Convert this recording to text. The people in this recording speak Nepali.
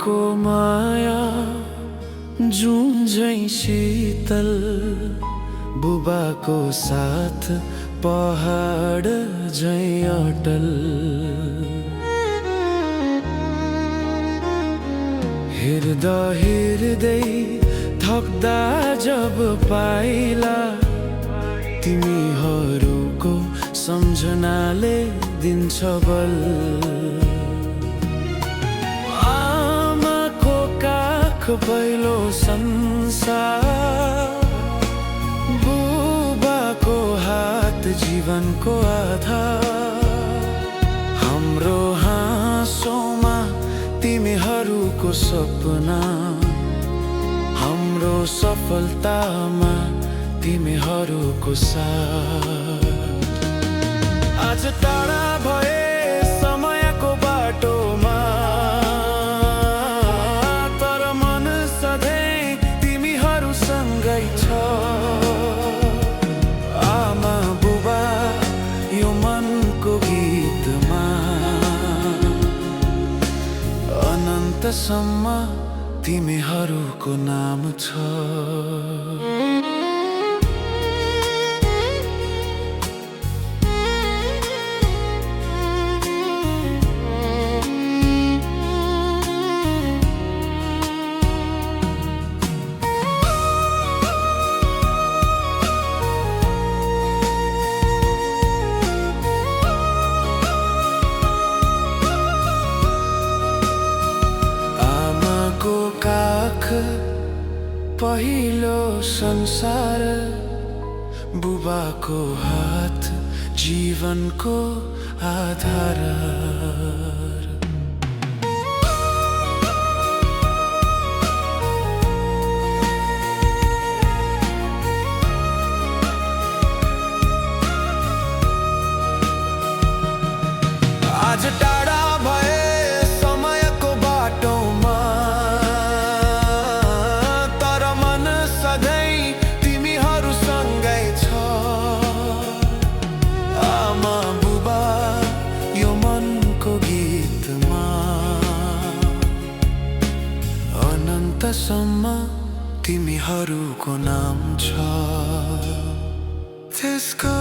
आमाको माया जुन झैं शीतल, बुबाको साथ पहाड झैं अटल। हिर्दा हिर्दै थक्दा जब पाइला, तिमीहरूको सम्झनाले दिन्छ बल। आमाको काख पहिलो संसार, बुबाको हात जीवनको आधार। हाम्रो हाँसोमा तिमीहरूको सपना, हाम्रो सफलतामा तिमीहरूको साथ। आज टाढा भए समयको बाटोमा, तर मन सधैँ तिमीहरूसँगै छ। आमा बुबा यो मनको गीतमा, अनन्तसम्म तिमीहरूको नाम छ। पहिलो संसार, बुबाको हात जीवनको आधार। आज टाढा भए समयको बाटोमा, तर मन सधैँ तिमीहरूसँगै छ। आमा बुबा यो मनको गीतमा, अनन्तसम्म तिमीहरूको नाम छ। त्यसको